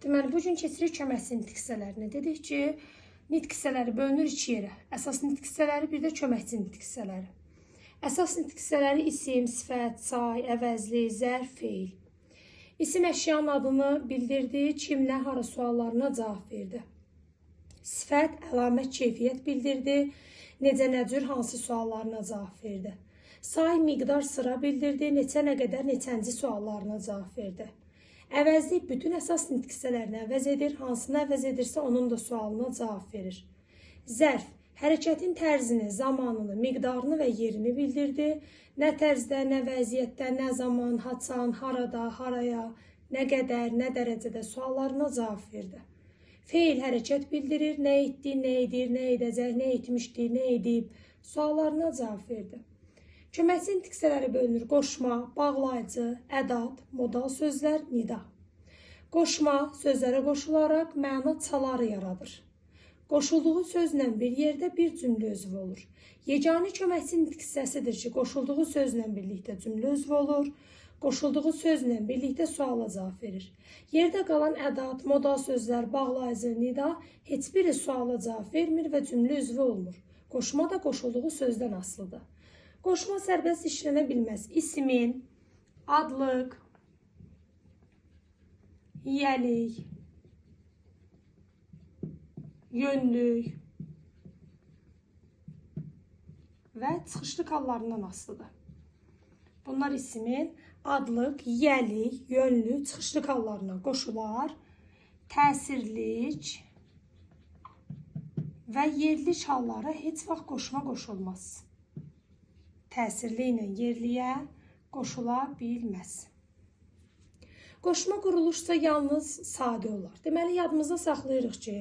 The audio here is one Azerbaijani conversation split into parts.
Deməli, bu gün keçirik köməkçi nitq hissələrinə. Dedik ki, nitq hissələri bölünür iki yerə. Əsas nitq hissələri, bir də köməkçi nitq hissələri. Əsas nitq hissələri isim, sifət, say, əvəzli, zərf, feil. İsim əşyanın adını bildirdi, kim, nə, hara suallarına cavab verdi. Sifət, əlamət, keyfiyyət bildirdi, necə, nə cür, hansı suallarına cavab verdi. Say, miqdar, sıra bildirdi, neçə, nə qədər, neçənci suallarına cavab verdi. Əvəzlik bütün əsas nitq hissələrini əvəz edir, hansını əvəz edirsə onun da sualına cavab verir. Zərf, hərəkətin tərzini, zamanını, miqdarını və yerini bildirdi. Nə tərzdə, nə vəziyyətdə, nə zaman, haçan, harada, haraya, nə qədər, nə dərəcədə suallarına cavab verdi. Feil hərəkət bildirir, nə etdi, nə edir, nə edəcək, nə etmişdi, nə edib suallarına cavab verdi. Köməkçi nitq hissələri bölünür qoşma, bağlayıcı, ədad, modal sözlər, nida. Qoşma sözlərə qoşularaq məna çaları yaradır. Qoşulduğu sözlə bir yerdə bir cümlə üzvü olur. Yeganə köməkçi nitq hissəsidir ki, qoşulduğu sözlə birlikdə cümlə üzvü olur, qoşulduğu sözlə birlikdə suala cavab verir. Yerdə qalan ədad, modal sözlər, bağlayıcı, nida heç biri suala cavab vermir və cümlə üzvü olmur. Qoşma da qoşulduğu sözdən asılıdır. Qoşma sərbəst işlənə bilməz. İsmin, adlıq, yiyəlik, yönlük və çıxışlıq hallarından asılıdır. Bunlar ismin adlıq, yiyəlik, yönlük, çıxışlıq hallarına qoşular, təsirlik və yerlik hallara heç vaxt qoşma qoşulmaz. Təsirli ilə yerliyə qoşula bilməz. Qoşma quruluşsa yalnız sadə olar. Deməli, yadımızda saxlayırıq ki,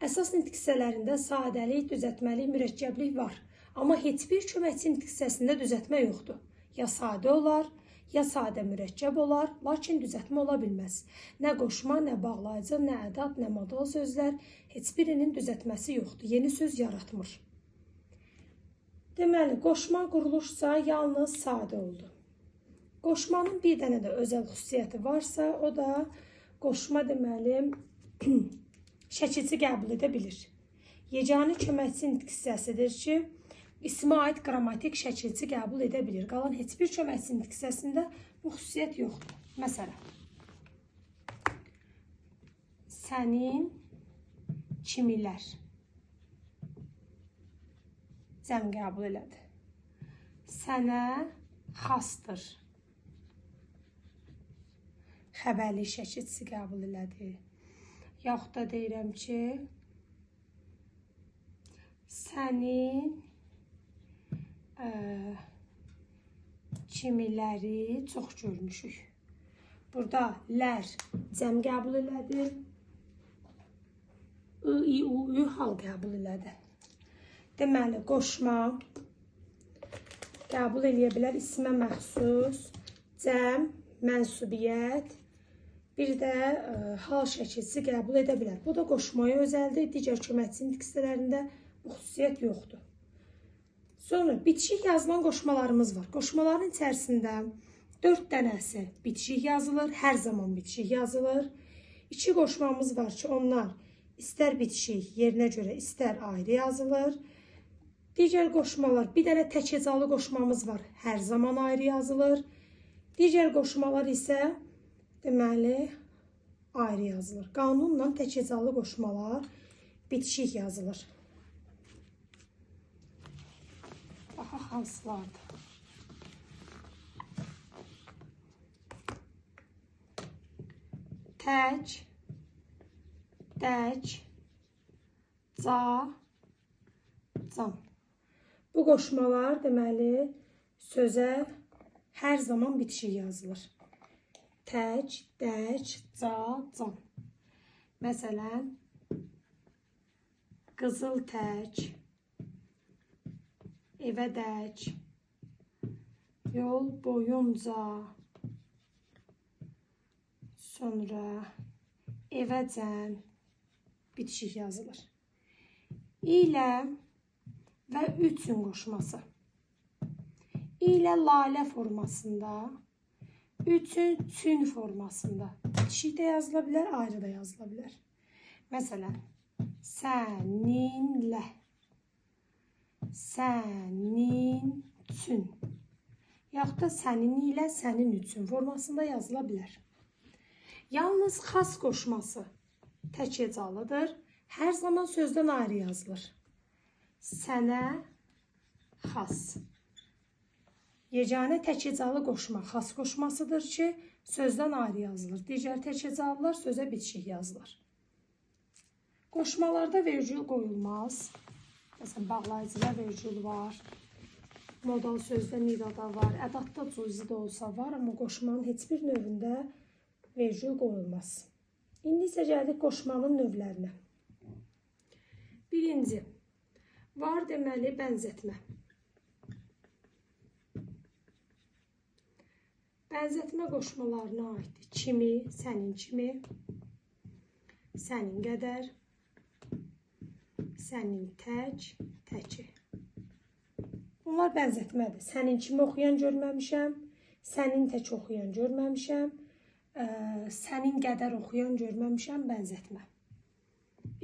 əsas nitq hissələrində sadəlik, düzəltməlik, mürəkkəblik var. Amma heç bir köməkçi nitq hissəsində düzəltmə yoxdur. Ya sadə olar, ya sadə mürəkkəb olar, lakin düzəltmə ola bilməz. Nə qoşma, nə bağlayıcı, nə ədad, nə modal sözlər, heç birinin düzəltməsi yoxdur. Yeni söz yaratmır. Deməli, qoşma quruluşsa yalnız sadə oldu. Qoşmanın bir dənə də özəl xüsusiyyəti varsa, o da qoşma deməli şəkilçi qəbul edə bilir. Yeganə köməkçi nitq hissəsidir ki, ismə aid qrammatik şəkilçi qəbul edə bilir. Qalan heç bir köməkçi nitq hissəsində bu xüsusiyyət yoxdur. Məsələn, sənin kimilər cəm qəbul elədi. Sənə xasdır. Xəbərlik şəkilçisi qəbul elədi. Yaxud da deyirəm ki, sənin kimiləri çox görmüşük. Burada lər cəm qəbul elədi. I, i, u, ü hal qəbul elədi. Deməli, qoşma qəbul eləyə bilər ismə məxsus, cəm, mənsubiyyət, bir də hal şəkilçisi qəbul edə bilər. Bu da qoşmaya özəldir. Digər köməkçi nitq hissələrində bu xüsusiyyət yoxdur. Sonra bitişik yazılan qoşmalarımız var. Qoşmaların içərisində 4 dənəsi bitişik yazılır, hər zaman bitişik yazılır. 2 qoşmamız var ki, onlar istər bitişik yerinə görə, istər ayrı yazılır. Digər qoşmalar, bir dənə tək hecalı qoşmamız var, hər zaman ayrı yazılır. Digər qoşmalar isə, deməli, ayrı yazılır. Qanunla tək hecalı qoşmalar bitişik yazılır. Baxaq hansılardır. Tək, dək, ca, can. Bu qoşmalar, deməli, sözə hər zaman bitişik yazılır. Tək, dək, ca, can. Məsələn, qızıl tək, evə dək, yol boyunca, sonra evəcən bitişik yazılır. İlə və üçün qoşması. İlə lalə formasında, Üçün, üçün formasında. Bitişik də yazıla bilər, ayrı da yazıla bilər. Məsələn, səninlə, sənin üçün, yaxud da sənin ilə, sənin üçün formasında yazıla bilər. Yalnız xas qoşması tək hecalıdır. Hər zaman sözdən ayrı yazılır. Sənə xas. Yeganə tək hecalı qoşma xas qoşmasıdır ki, sözdən ayrı yazılır. Digər tək hecalılar sözə bitişik yazılır. Qoşmalarda vergül qoyulmaz. Məsələn, bağlayıcıda vergül var. Modal sözdə nidada var. Ədadda cüzi də olsa var, amma qoşmanın heç bir növündə vergül qoyulmaz. İndi isə gəldik qoşmanın növlərinə. Birinci, var deməli bənzətmə. Bənzətmə qoşmalarına aiddir. Kimi, sənin kimi, sənin qədər, sənin tək, təki. Bunlar bənzətmədir. Sənin kimi oxuyan görməmişəm, sənin tək oxuyan görməmişəm, sənin qədər oxuyan görməmişəm, bənzətmə.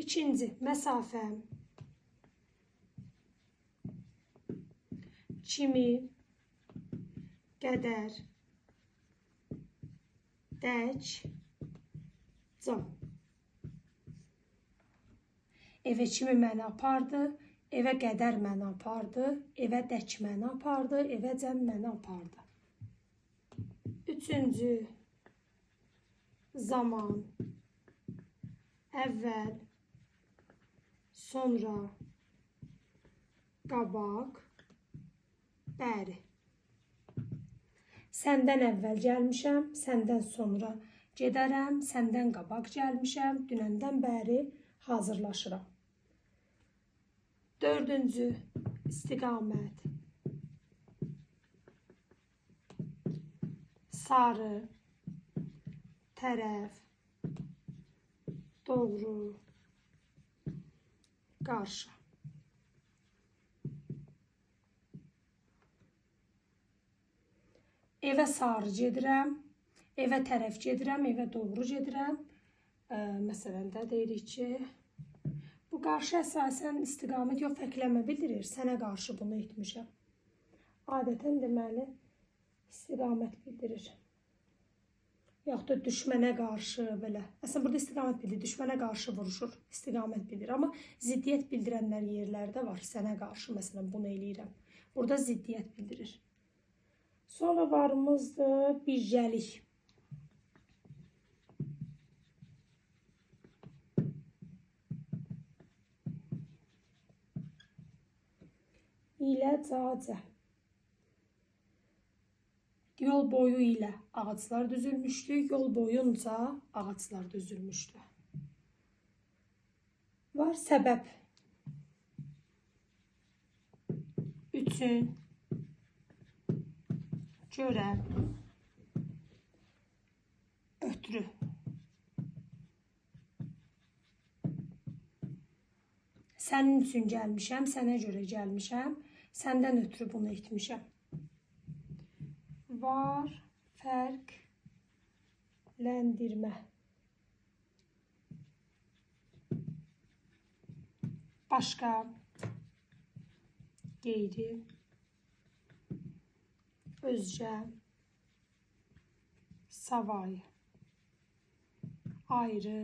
İkinci, məsafə. Kimi, qədər, dək, cam. Evə kimi məni apardı, evə qədər məni apardı, evə dək məni apardı, evə cəm məni apardı. Üçüncü, zaman, əvvəl, sonra, qabaq, bəri. Səndən əvvəl gəlmişəm, səndən sonra gedərəm, səndən qabaq gəlmişəm, dünəndən bəri hazırlaşıram. Dördüncü, istiqamət. Sarı, tərəf, doğru, qarşı. Evə sarı gedirəm, evə tərəf gedirəm, evə doğru gedirəm. Məsələn də deyirik ki, bu qarşı əsasən istiqamət yox, fərqlənmə bildirir. Sənə qarşı bunu etmişəm. Adətən deməli, istiqamət bildirir. Yaxud da düşmənə qarşı belə. Əslində burada istiqamət bildirir. Düşmənə qarşı vuruşur, istiqamət bildirir. Amma ziddiyyət bildirənlər yerlərdə var. Sənə qarşı məsələn bunu eləyirəm. Burada ziddiyyət bildirir. Sonra varımızdır bircəlik. İlə, cacə. Yol boyu ilə ağaclar düzülmüşdü. Yol boyunca ağaclar düzülmüşdü. Var səbəb. Üçün, görə, ötürü. Sənin üçün gəlmişəm, sənə görə gəlmişəm, səndən ötürü bunu etmişəm. Var fərqləndirmə. Başqa, qeyri, özgə, savayı, ayrı,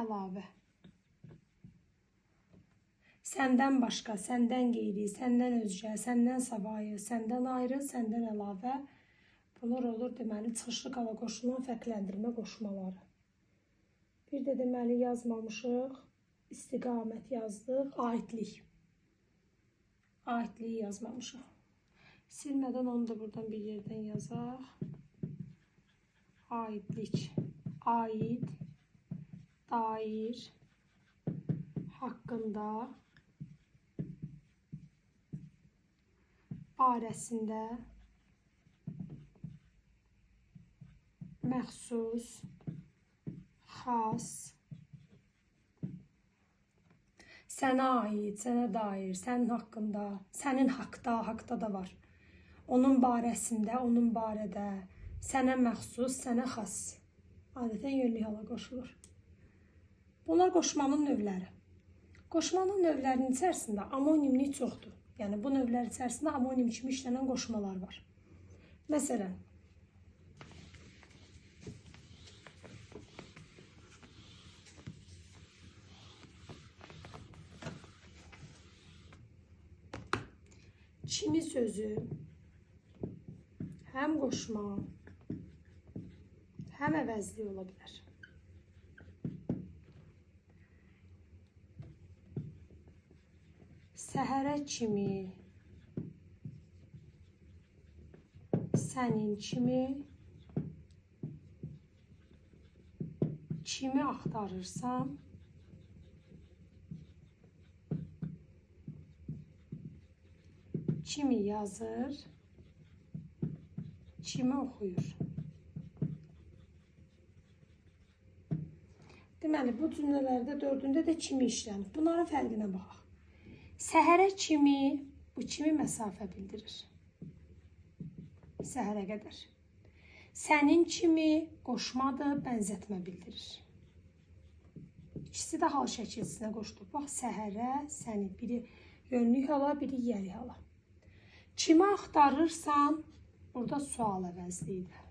əlavə. Səndən başqa, səndən qeyri, səndən özgə, səndən savayı, səndən ayrı, səndən əlavə. Bunlar olur deməli çıxışlı qala qoşulan fərqləndirmə qoşmaları. Bir də deməli yazmamışıq, istiqamət yazdıq, aidlik. Aidliyi yazmamışıq. Silmədən onu da buradan bir yerdən yazaq. Aidlik, aid, dair, haqqında, barəsində, məxsus, xas, sənə aid, sənə dair, sənin haqqında, sənin haqda, haqda da var. Onun barəsində, onun barədə, sənə məxsus, sənə xas. Adətən yönlük hala qoşulur. Bunlar qoşmanın növləri. Qoşmanın növlərinin içərisində amonimlik çoxdur. Yəni, bu növlər içərisində amonim kimi işlənən qoşmalar var. Məsələn, kimi sözü həm qoşma, həm əvəzlik ola bilər. Səhərə kimi, sənin kimi, kimi axtarırsan, kimi yazır, kimi oxuyur. Deməli, bu cümlələrdə dördündə də kimi işlənir. Bunların fərqinə baxaq. Səhərə kimi, bu kimi məsafə bildirir. Səhərə qədər. Sənin kimi qoşmadır, bənzətmə bildirir. İkisi də hal şəkilsinə qoşdu. Bax, səhərə, səni, biri yönlük hala, biri yiyəlik hala. Kimi axtarırsan, burada sual əvəzliyidir.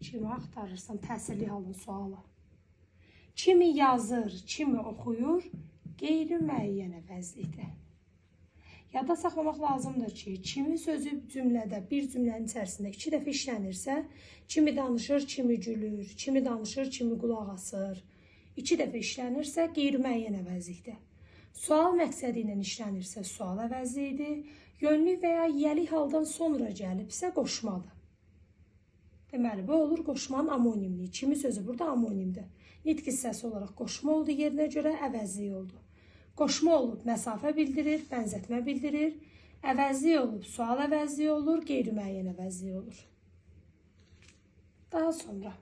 Kimi axtarırsan, təsirli halın sualı. Kimi yazır, kimi oxuyur, qeyri-müəyyən əvəzlikdir. Yadda saxlamaq lazımdır ki, kimi sözü cümlədə, bir cümlənin içərisində iki dəfə işlənirsə, kimi danışır, kimi gülür, kimi danışır, kimi qulaq asır. İki dəfə işlənirsə, qeyri-müəyyən əvəzlikdir. Sual məqsədi ilə işlənirsə, sual əvəzliyidir. Yönlük və ya yiyəlik haldan sonra gəlibsə, qoşmadır. Deməli, bu olur qoşmanın amonimliyi. Kimi sözü burada amonimdir. Nitq hissəsi olaraq qoşma oldu, yerinə görə əvəzlik oldu. Qoşma olub, məsafə bildirir, bənzətmə bildirir. Əvəzlik olub, sual əvəzliyi olur, qeyri-müəyyən əvəzliyi olur. Daha sonra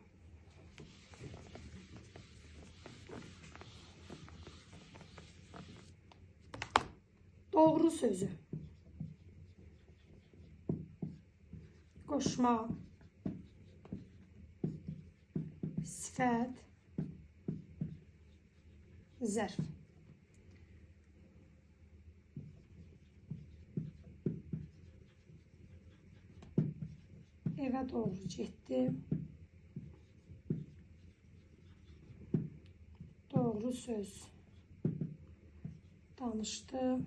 doğru sözü qoşma, sifət, zərf. Evə doğru getdi. Doğru söz danışdı.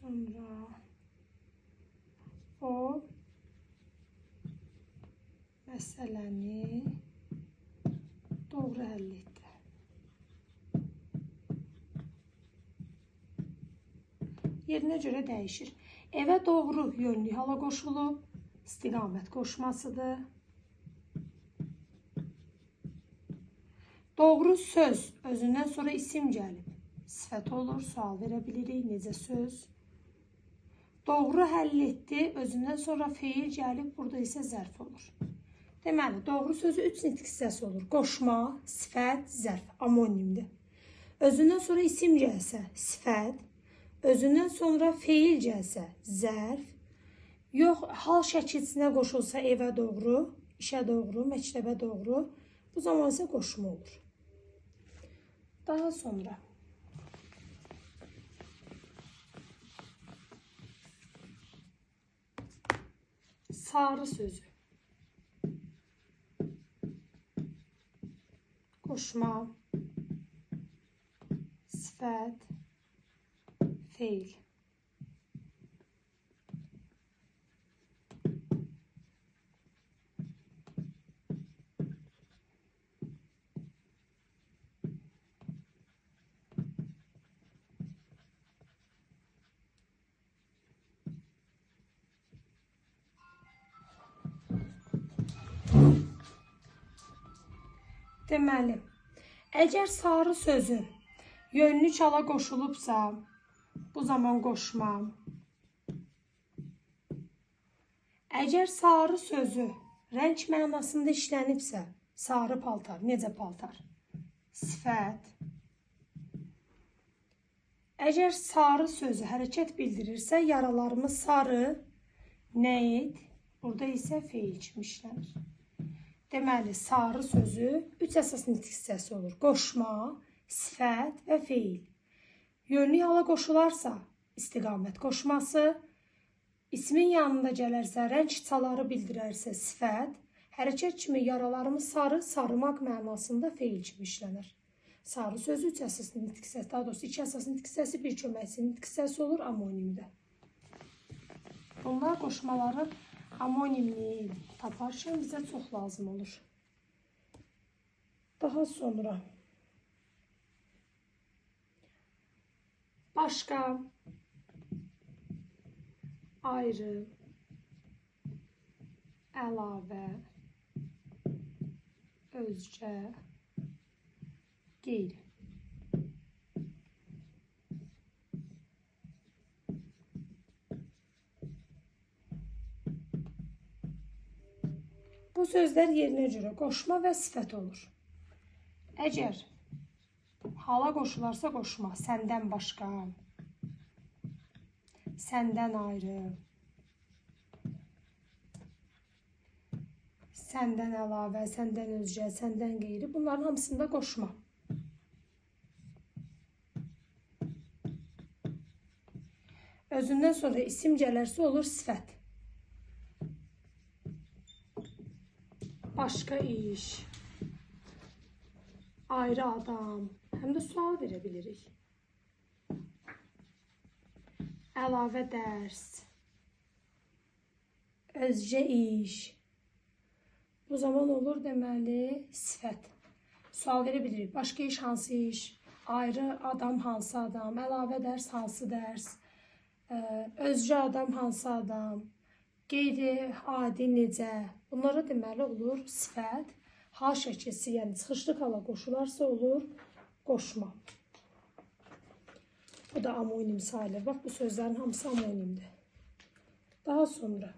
Sonra o məsələni doğru həll etdi. Yerinə görə dəyişir. Evə doğru yönlü hala qoşulub, istiqamət qoşmasıdır. Doğru söz özündən sonra isim gəlib. Sifət olur, sual verə bilirik, necə söz. Doğru həll etdi, özündən sonra feil gəlib, burada isə zərf olur. Deməli, doğru sözü üç nitq hissəsi olur. Qoşma, sifət, zərf, amonimdir. Özündən sonra isim gəlsə, sifət, özündən sonra feil gəlsə, zərf, yox, hal şəkilsinə qoşulsa evə doğru, işə doğru, məktəbə doğru, bu zaman isə qoşma olur. Daha sonra sarı sözü qoşma, sifət, feil. Deməli, əgər sarı sözü yönlü çala qoşulubsa, bu zaman qoşma. Əgər sarı sözü rəng mənasında işlənibsə, sarı paltar, necə paltar? Sifət. Əgər sarı sözü hərəkət bildirirsə, yaralarımı sarı nə et? Burada isə feil kimi işlənir. Deməli, sarı sözü 3 əsas nitq hissəsi olur. Qoşma, sifət və feil. Yönlü hala qoşularsa, istiqamət qoşması, ismin yanında gələrsə, rəng çaları bildirərsə sifət, hərəkət kimi yaralarımı sarı, sarımaq mənasında feil kimi işlənir. Sarı sözü 3 əsas nitq hissəsi, daha doğrusu 2 əsas nitq hissəsi, bir köməkçi nitq hissəsi olur amonimdə. Bunlar qoşmaların amonimliyi taparkən bizə çox lazım olur. Daha sonra başqa, ayrı, əlavə, özgə, qeyri. Bu sözlər yerinə görə qoşma və sifət olur. Əgər hala qoşularsa qoşma, səndən başqa, səndən ayrı, səndən əlavə, səndən özgə, səndən qeyri, bunların hamısında qoşma. Özündən sonra isim gələrsə olur sifət. Başqa iş, ayrı adam, həm də sual verə bilirik. Əlavə dərs, özgə iş. Bu zaman olur deməli sifət. Sual verə bilirik. Başqa iş hansı iş, ayrı adam hansı adam, əlavə dərs hansı dərs, özgə adam hansı adam, qeyri, adi necə. Bunlara deməli olur sifət. Hal şəkilsi, yəni çıxışlı hala qoşularsa olur qoşma. Bu da amonim sayılır. Bax, bu sözlərin hamısı amonimdir. Daha sonra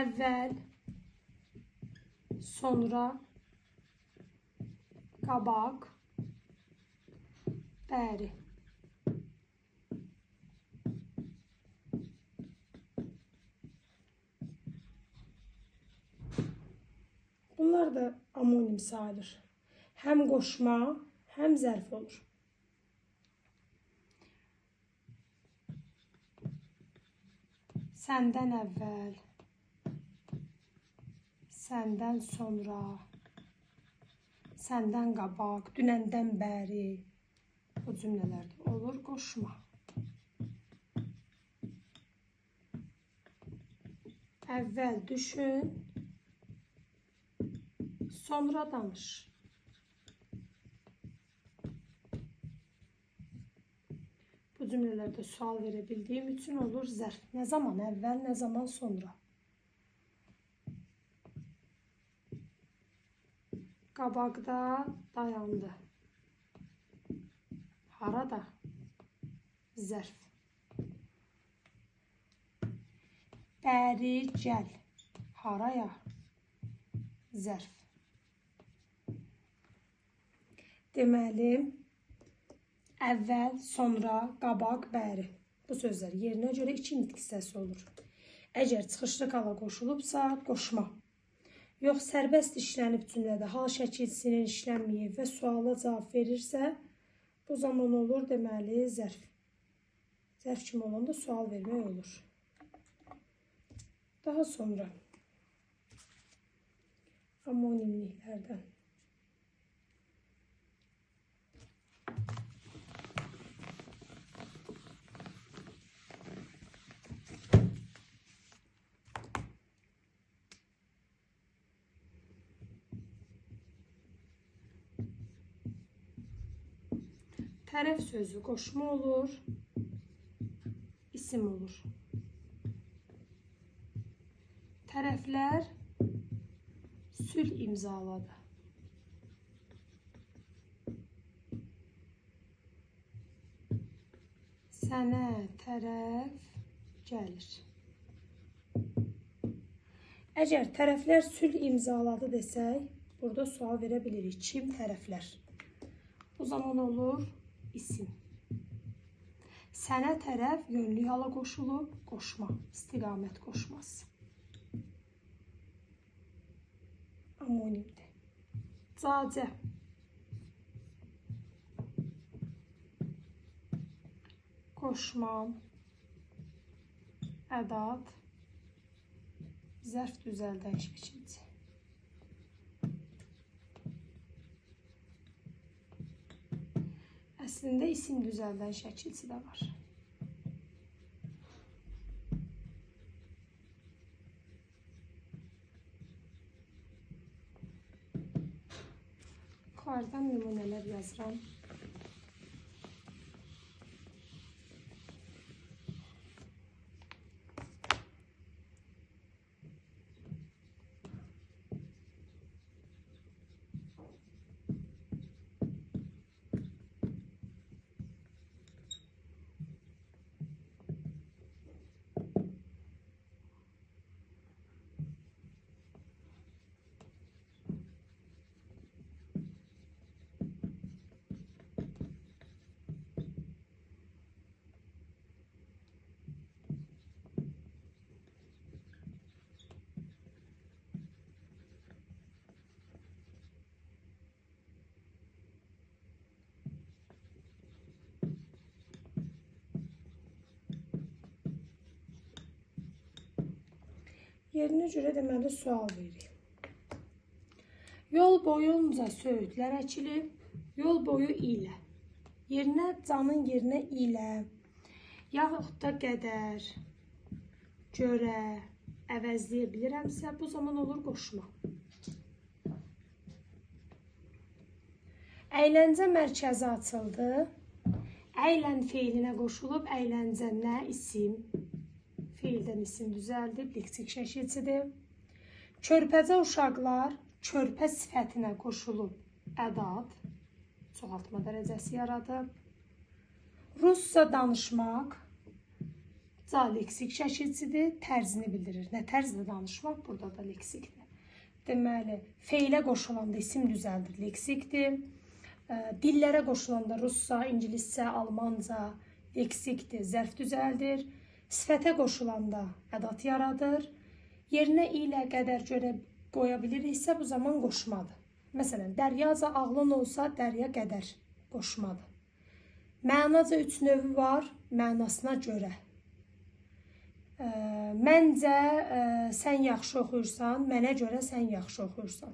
əvvəl, sonra, qabaq, bəri. Bunlar da amonim sayılır. Həm qoşma, həm zərf olur. Səndən əvvəl, səndən sonra, səndən qabaq, dünəndən bəri. Bu cümlələrdə olur qoşma. Əvvəl düşün, sonra danış. Bu cümlələrdə sual verə bildiyim üçün olur zərf. Nə zaman əvvəl, nə zaman sonra. Qabaqda dayandı. Harada? Zərf. Bəri gəl. Haraya? Zərf. Deməli, əvvəl, sonra, qabaq, bəri. Bu sözlər yerinə görə iki nitq hissəsi olur. Əgər çıxışlı hala qoşulubsa, qoşma. Yox, sərbəst işlənib cümlədə hal şəkilsinin işlənməyib və suala cavab verirsə, bu zaman olur, deməli, zərf. Zərf kimi olanda sual vermək olur. Daha sonra amonimliklərdən. Tərəf sözü qoşma olur, isim olur. Tərəflər sülh imzaladı. Sənə tərəf gəlir. Əgər tərəflər sülh imzaladı desək, burada sual verə bilirik. Kim tərəflər? Bu zaman olur isim. Sənə tərəf yönlü hala qoşulub, qoşma, istiqamət qoşması. Amonimdir. Cacə. Qoşma, ədad, zərf düzəldən şəkilçi. Əslində isim düzəldən şəkilçi də var. Yuxarıdan nümunələr yazıram. Yerinə görə deməli sual veririk. Yol boyunca söyüdlər əkilib, yol boyu ilə. Yerinə, canın yerinə ilə, yaxud da qədər, görə əvəzləyə bilirəmsə, bu zaman olur qoşma. Əyləncə mərkəzi açıldı. Əylən feilinə qoşulub, əyləncə nə? İsim. Feildən isim düzəldib, leksik şəkilçidir. Körpəcə uşaqlar körpə sifətinə qoşulub, ədad, çoxaltma dərəcəsi yaradıb. Rusca danışmaq, ca leksik şəkilçidir, tərzini bildirir. Nə tərzdə danışmaq? Burada da leksikdir. Deməli, feilə qoşulanda isim düzəldir, leksikdir. Dillərə qoşulanda rusca, ingiliscə, almanca leksikdir, zərf düzəldir. Sifətə qoşulanda ədad yaradır. Yerinə ilə qədər görə qoya biliriksə, bu zaman qoşmadır. Məsələn, dəryaca ağlın olsa, dərya qədər qoşmadır. Mənaca üç növü var, mənasına görə. Məncə sən yaxşı oxuyursan, mənə görə sən yaxşı oxuyursan.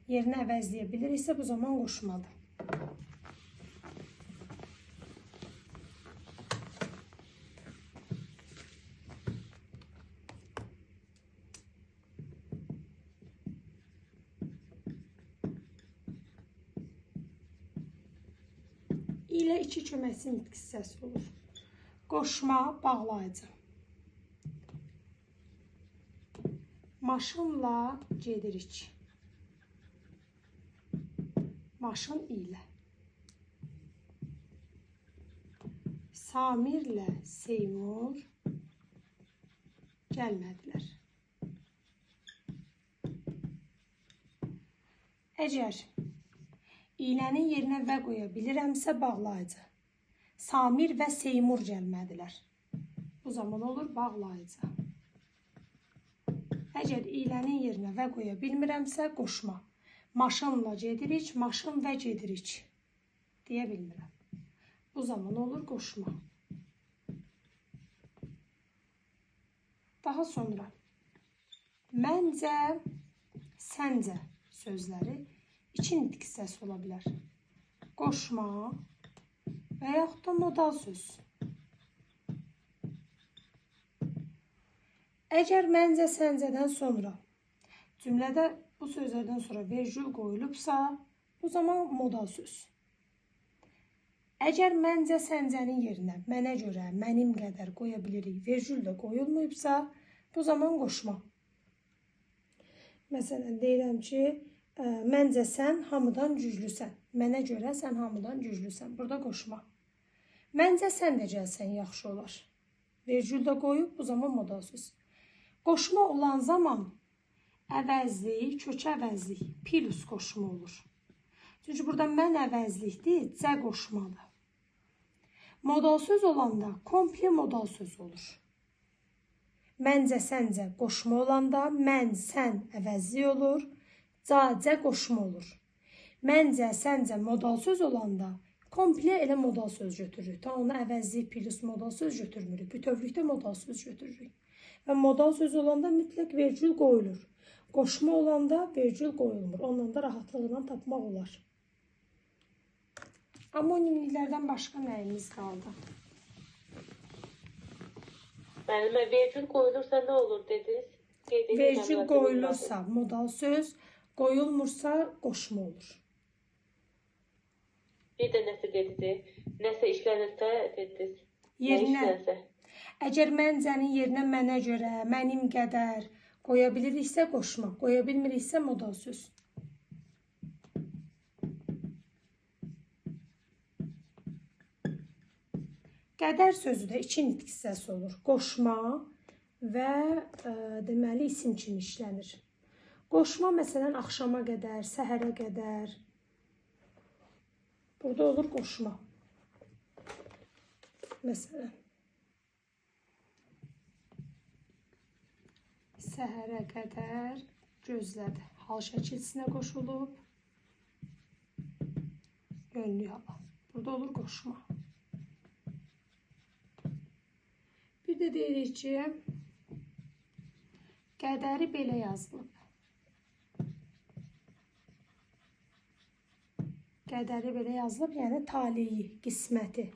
Yerinə əvəzləyə biliriksə, bu zaman qoşmadır. İlə iki köməkçi nitq hissəsi olur. Qoşma, bağlayıcı. Maşınla gedirik. Maşın ilə. Samirlə Seymur gəlmədilər. Əgər ilənin yerinə və qoya bilirəmsə, bağlayıcı. Samir və Seymur gəlmədilər. Bu zaman olur bağlayıcı. Əgər ilənin yerinə və qoya bilmirəmsə, qoşma. Maşınla gedirik, maşın və gedirik deyə bilmirəm. Bu zaman olur qoşma. Daha sonra məncə, səncə sözləri iki nitq hissəsi ola bilər. Qoşma və yaxud da modal söz. Əgər məncə, səncədən sonra cümlədə bu sözlərdən sonra vergül qoyulubsa, bu zaman modal söz. Əgər məncə, səncənin yerinə mənə görə, mənim qədər qoya bilirik, vergül də qoyulmayıbsa, bu zaman qoşma. Məsələn, deyirəm ki, məncə sən hamıdan güclüsən. Mənə görə sən hamıdan güclüsən. Burada qoşma. Məncə sən də gəlsən yaxşı olar. Vergül də qoyub, bu zaman modal söz. Qoşma olan zaman əvəzlik, kökə əvəzlik, plus qoşma olur. Çünki burada mən əvəzlikdir, cə qoşmadır. Modal söz olanda komple modal söz olur. Məncə, səncə qoşma olanda mən, sən əvəzlik olur, ca, cə qoşma olur. Məncə, səncə modal söz olanda komple elə modal söz götürürük. Ta onu əvəzlik plus modal söz götürmürük. Bütövlükdə modal söz götürürük. Və modal söz olanda mütləq vergül qoyulur. Qoşma olanda vergül qoyulmur. Ondan da rahatlıqla tapmaq olar. Amonimliklərdən başqa nəyimiz qaldı? Müəllimə, vergül qoyulursa nə olur dediniz? Vergül qoyulursa modal söz, qoyulmursa qoşma olur. Bir də nəsə dediniz? Nəsə işlənirsə dediniz. Yerinə. Əgər məncənin yerinə mənə görə, mənim qədər qoya biliriksə qoşma, qoya bilmiriksə modal söz. Qədər sözü də iki nitq hissəsi olur. Qoşma və deməli isim kimi işlənir. Qoşma məsələn axşama qədər, səhərə qədər. Burada olur qoşma. Məsələn, səhərə qədər gözlədi. Hal şəkilsinə qoşulub. Yönlü hala. Burada olur qoşma. Bir də deyirik ki, qədəri belə yazılıb. Qədəri belə yazılıb, yəni taleyi, qisməti.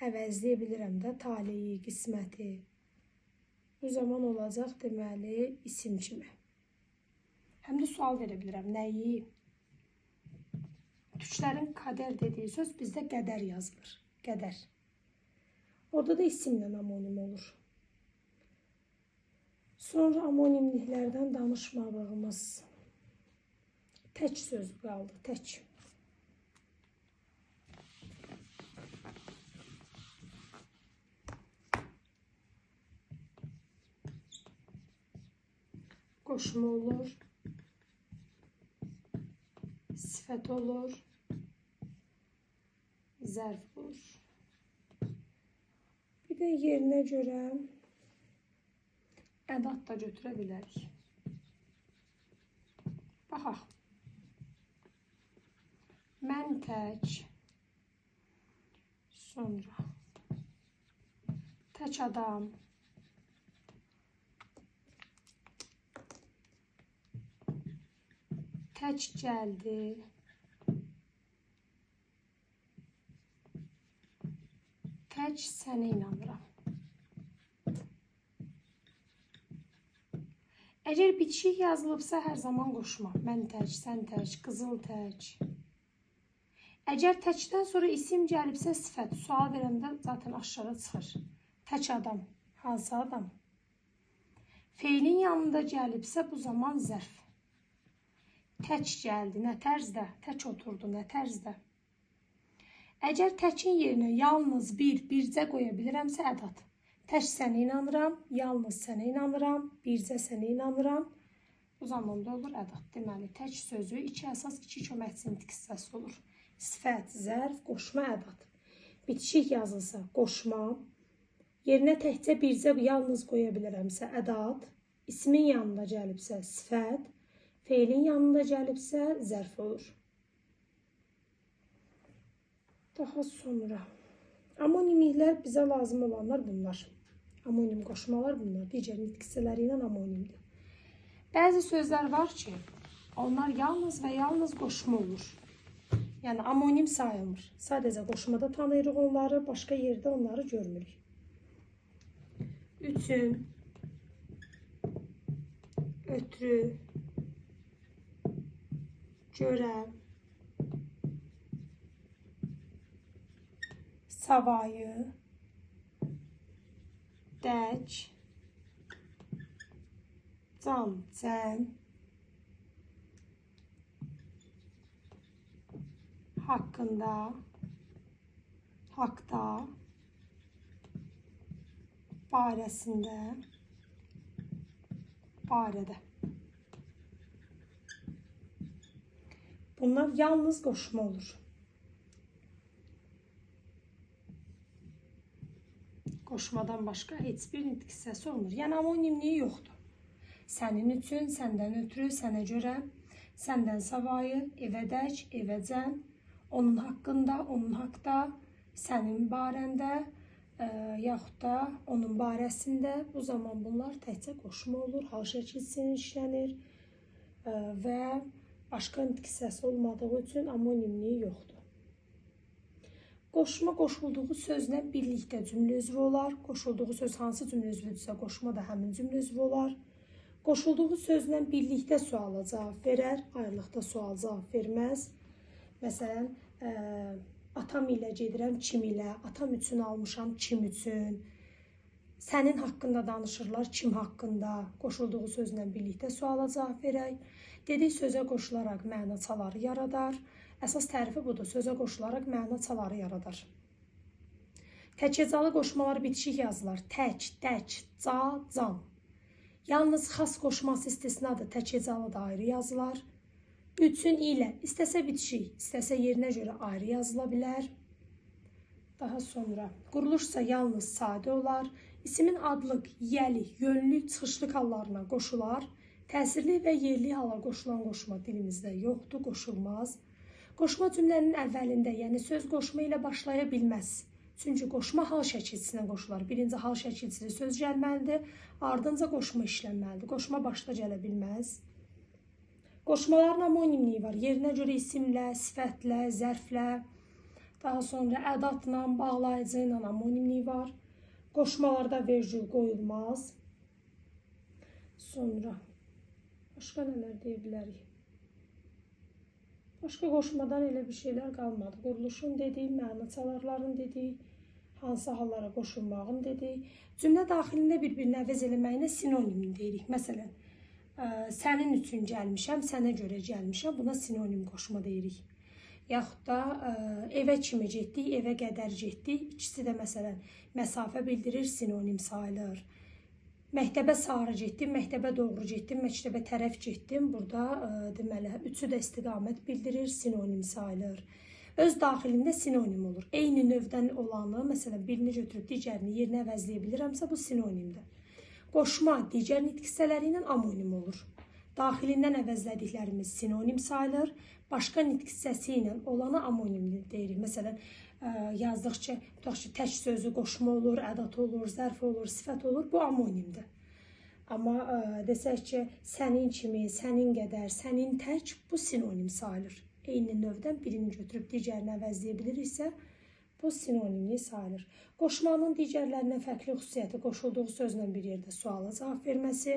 Əvəzləyə bilirəm də, taleyi, qisməti. Bu zaman olacaq, deməli, isim kimi. Həm də sual verə bilirəm, nəyi? Türklərin kader dediyi söz bizdə qədər yazılır. Qədər. Orada da isimlə amonim olur. Sonra amonimliklərdən danışmadığımız tək sözü qaldı, tək. Qoşma olur, sifət olur, zərf olur. Bir də yerinə görə ədat da götürə bilərik. Baxaq. Mən tək, sonra tək adam, tək gəldi, tək sənə inanıram. Əgər bitişik yazılıbsa, hər zaman qoşma. Mən tək, sən tək, qızıl tək. Əgər təkdən sonra isim gəlibsə, sifət. Sual verəndə zaten aşağı çıxır. Tək adam. Hansı adam? Feilin yanında gəlibsə, bu zaman zərf. Tək gəldi, nə tərzdə? Tək oturdu, nə tərzdə? Əgər təkin yerinə yalnız bir, bircə qoya bilirəmsə, ədat. Tək sənə inanıram, yalnız sənə inanıram, bircə sənə inanıram. Bu zaman da olur ədat. Deməli, tək sözü iki əsas, iki köməkçi nitq hissəsi olur. Sifət, zərf, qoşma, ədat. Bitişik yazılsa, qoşma. Yerinə təkcə, bircə, yalnız qoya bilirəmsə, ədat. İsmin yanında gəlibsə, sifət. Feilin yanında gəlibsə, zərf olur. Daha sonra amonimliklər bizə lazım olanlar bunlar. Amonim qoşmalar bunlar. Digər nitq hissələri ilə amonimdir. Bəzi sözlər var ki, onlar yalnız və yalnız qoşma olur. Yəni amonim sayılmır. Sadəcə qoşmada tanıyırıq onları, başqa yerdə onları görmürük. Üçün, ötrü, görə, savayı, dək, can, cən, haqqında, haqda, barəsində, barədə. Bunlar yalnız qoşma olur. Qoşmadan başqa heç bir nitq hissəsi olmur. Yəni amonimliyi yoxdur. Sənin üçün, səndən ötrü, sənə görə, səndən savayı, evədək, evəcən, onun haqqında, onun haqda, sənin barəndə, yaxud da onun barəsində. Bu zaman bunlar təkcə qoşma olur, hal şəkilçisini işlənir və başqa nitq hissəsi olmadığı üçün amonimliyi yoxdur. Qoşma qoşulduğu sözlə birlikdə cümlə üzvü olar. Qoşulduğu söz hansı cümlə üzvüdürsə, qoşma da həmin cümlə üzvü olar. Qoşulduğu sözlə birlikdə suala cavab verər, ayrılıqda sual cavab verməz. Məsələn, atam ilə gedirəm, kim ilə, atam üçün almışam, kim üçün. Sənin haqqında danışırlar, kim haqqında. Qoşulduğu sözlə birlikdə suala cavab verək. Dedik, sözə qoşularaq məna çaları yaradar. Əsas tərifi budur, sözə qoşularaq məna çaları yaradar. Təkhecalı qoşmalar bitişik yazılar. Tək, tək, ca, can. Yalnız xas qoşması istisnadır, təkhecalı da ayrı yazılar. Üçün ilə istəsə bitişik, istəsə yerinə görə ayrı yazıla bilər. Daha sonra quruluşsa yalnız sadə olar. İsimin adlıq, yiyəlik, yönlük, çıxışlıq hallarına qoşular. Təsirli və yerli hala qoşulan qoşma dilimizdə yoxdur, qoşulmaz. Qoşma cümlənin əvvəlində, yəni söz qoşma ilə başlaya bilməz. Çünki qoşma hal şəkilçisinə qoşular. Birinci hal şəkilçili söz gəlməlidir, ardınca qoşma işlənməlidir. Qoşma başda gələ bilməz. Qoşmaların amonimliyi var. Yerinə görə isimlə, sifətlə, zərflə, daha sonra ədadla, bağlayıcı ilə amonimliyi var. Qoşmalarda vergül qoyulmaz. Sonra başqa nələr deyə bilərik? Başqa qoşmadan elə bir şeylər qalmadı. Quruluşun dedik, məna çalarların dedik, hansı hallara qoşulmağın dedik. Cümlə daxilində bir-birini əvəz eləməyinə sinonim deyirik. Məsələn, sənin üçün gəlmişəm, sənə görə gəlmişəm, buna sinonim qoşma deyirik. Yaxud da evə kimi getdik, evə qədər getdik. İkisi də məsələn məsafə bildirir, sinonim sayılır. Məktəbə sarı getdim, məktəbə doğru getdim, məktəbə tərəf getdim. Burada deməli, üçü də istiqamət bildirir, sinonim sayılır. Öz daxilində sinonim olur. Eyni növdən olanı, məsələn, birini götürüb digərini yerinə əvəzləyə bilirəmsə, bu sinonimdir. Qoşma digər nitq hissələri ilə amonim olur. Daxilindən əvəzlədiklərimiz sinonim sayılır. Başqa nitq hissəsi ilə olanı amonim deyirik. Məsələn, yazdıq ki, tutaq ki, tək sözü qoşma olur, ədad olur, zərf olur, sifət olur. Bu amonimdir. Amma desək ki, sənin kimi, sənin qədər, sənin tək, bu sinonim sayılır. Eyni növdən birini götürüb digərini əvəzləyə biliriksə, bu sinonimlik sayılır. Qoşmanın digərlərindən fərqli xüsusiyyəti qoşulduğu sözlə bir yerdə suala cavab verməsi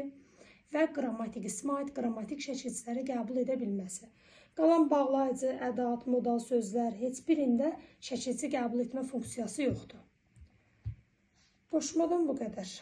və qrammatik ismə aid qrammatik şəkilçiləri qəbul edə bilməsi. Qalan bağlayıcı, ədad, modal sözlər heç birində şəkilçi qəbul etmə funksiyası yoxdur. Qoşmadan bu qədər.